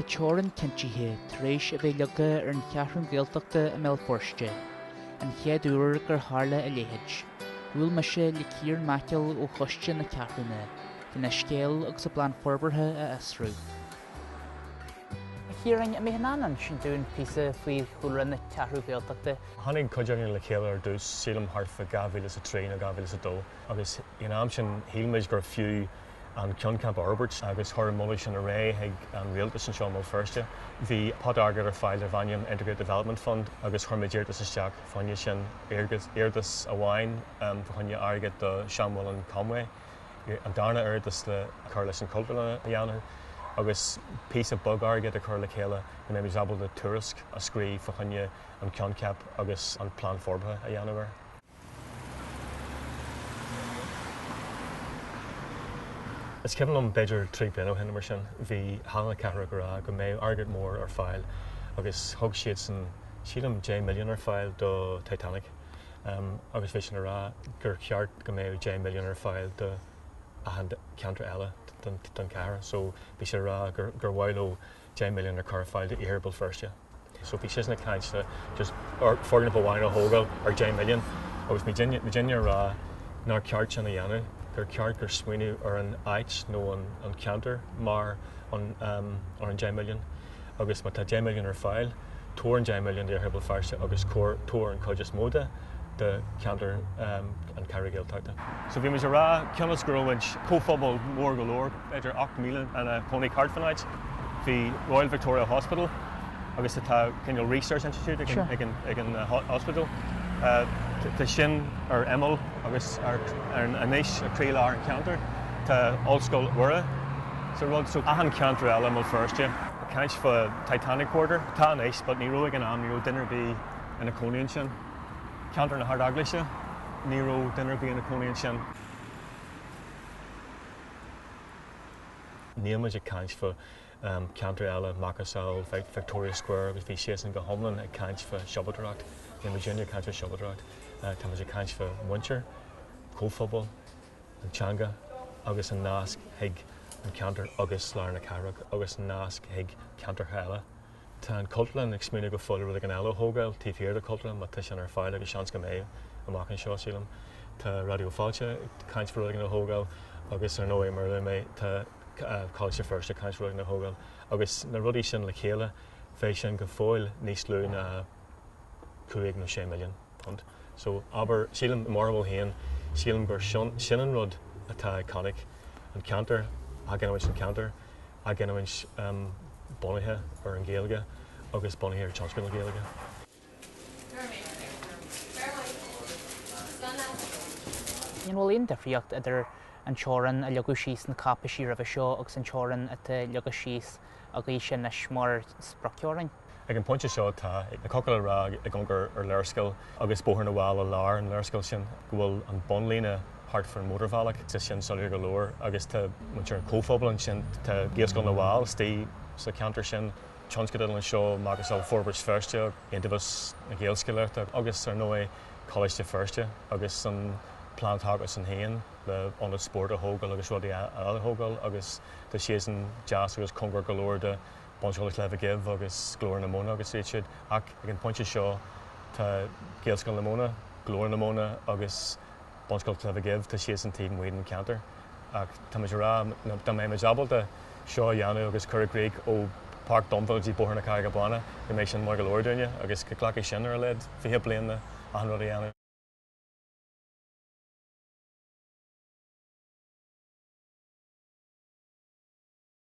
teorainn cinntithe tar éis a bheith leagtha ar an Cheathrú Ghaeltachta i mBéal Feirste, an chéad uair gur tharla a leithéid. Bhuail mise le Ciarán Mac Gill ó Choiste na Ceathrúna lena scéal agus a bplean forbartha a fhiosrú. A Chiaráin, an mbeifeá in ann insint dúinn píosa faoi chúlra na Ceathrú Gaeltachta? Tháinig cuid againn le chéile ar dtús, sílim thart fá 2003 nó 2002, agus ag an am sin shíl muid gur fiú an coincheap a fhorbairt agus chuir an moladh sin ar aghaidh chuig an rialtas anseo i mBéal Feirste. Bhí pota airgid ar fáil darbh ainm Integrated Development Fund agus chuir muid iarratas isteach fá choinne sin, iarratas amháin fá choinne airgead do Sheanmhuileann Conway. an darna iarratas le cur leis an Chultúrlann a dhéanamh agus píosa beag airgid a chur le chéile go mbeimid ábalta tuairisc a scríobh fá choinne an coincheap agus an plean forbartha a dhéanamh air. Is cuimhin liom b'fhéidir 3 bliana ó shin nó mar sin, bhí Halla na Cathrach ag rá go mbeadh airgead mór ar fáil agus thug siadsan sílim 10 milliún ar fáil do Titanic. agus bhí siad ag rá gur cheart go mbeadh 10 milliún ar fáil do achan ceantar eile den chathair. So bhí siad ag rá gur gur mhaith leo 10 milliún a chur ar fáil do Iarthar Bhéal Feirste. So bhí siadsan ag caint le just foirgneamh amháin a thógáil ar 10 milliún agus bhí muidinne ag rá nár cheart sin a dhéanamh, gur cheart gur smaoineamh ar an áit nó an ceantar mar an ar an 10 milliún. Agus má tá 10 milliún ar fáil, tabhair an 10 milliún d'Iarthar Bhéal Feirste agus tabhair an chuid is mó de do cheantar an Cheathrú Gaeltachta. So bhí muid ag rá, cionn is go raibh muid comhphobal mór go leor, b'fhéidir 8,000 ina chónaí thart fán áit, bhí Royal Victoria Hospital agus tá cineál research institute ag an hospital. Tá sin ar imeall agus anois ar chroílár an cheantair tá Ollscoil Mhuire sa rud so achan ceantar eile i mBéal Feirste. Ag caint fá Titanic Quarter, tá anois but ní raibh ag an am, ní raibh duine ar bith ina cónaí ansin. Ceantar na hArd-Eaglaise, ní raibh duine ar bith ina cónaí ansin. Níl muid ag caint fá ceantar eile, macasamhail Victoria Square agus bhí siadsan go hiomlán ag caint fá siopadóireacht. Níl muidinne ag caint fá siopadóireacht, tá muid ag caint fá mhuintir, comhphobal, an teanga agus an nasc chuig an ceantar agus lár na cathrach agus an nasc chuig ceantracha eile. Tá an Cultúrlann ag smaoineamh go fóill rud éigin eile a thógáil taobh thiar de Cultúrlann má tá sin ar fáil agus seans go mbeidh amach anseo, sílim. Tá Raidió Fáilte ag caint fá rud éigin a thógáil agus ar ndóigh mar a luaigh mé tá Coláiste Feirste ag caint fá rud éigin a thógáil agus na rudaí sin le chéile bheadh sin go fóill níos lú ná 5 nó 6 milliún punt. So, abair, sílim, i m'bharúil féin, sílim gur sin an rud atá iconic, an ceantar, athghiniúint an ceantar, athghiniúint bunaithe ar an Ghaeilge agus bunaithe ar tionscadal Gaeilge. An bhfuil aon difríocht idir an teorainn a leagadh síos sna cáipéisí roimhe seo agus an teorainn atá leagtha síos agaibhse anois mar sprioctheorainn? Ag an bpointe seo tá na coca le rá ag amharc ar léarscáil agus Bóthar na bhFál i lár an léarscáil sin go bhfuil an bunlíne thart fán mótarbhealach, tá sin soiléir go leor agus tá muintir an chomhphobail ansin, tá Gaelscoil na bhFál istigh sa cheantar sin, tionscadal anseo macasamhail Forbairt Feirste, Iontaobhas na Gaelscolaíochta agus ar ndóigh Coláiste Feirste agus an plean atá acusan féin le ionad spóirt a thógáil agus rudaí eile a thógáil agus tá siadsan deas agus cóngarach go leor do Bunscoil an tSléibhe Dhuibh agus Glór na Móna agus iad siúd ach ag an bpointe seo tá Gaelscoil na Móna, Glór na Móna agus Bunscoil Shléibhe Dhuibh, tá siadsan taobh amuigh den cheantar ach tá muid ag rá dá mbeadh muid ábalta seo a dhéanamh agus cur i gcrích ó Páirc Domville go dtí Bóthar na Carraige Báine go mbeidh sin maith go leor dúinne agus go nglacfaidh sin ar a laghad 20 bliain le achan rud a dhéanamh.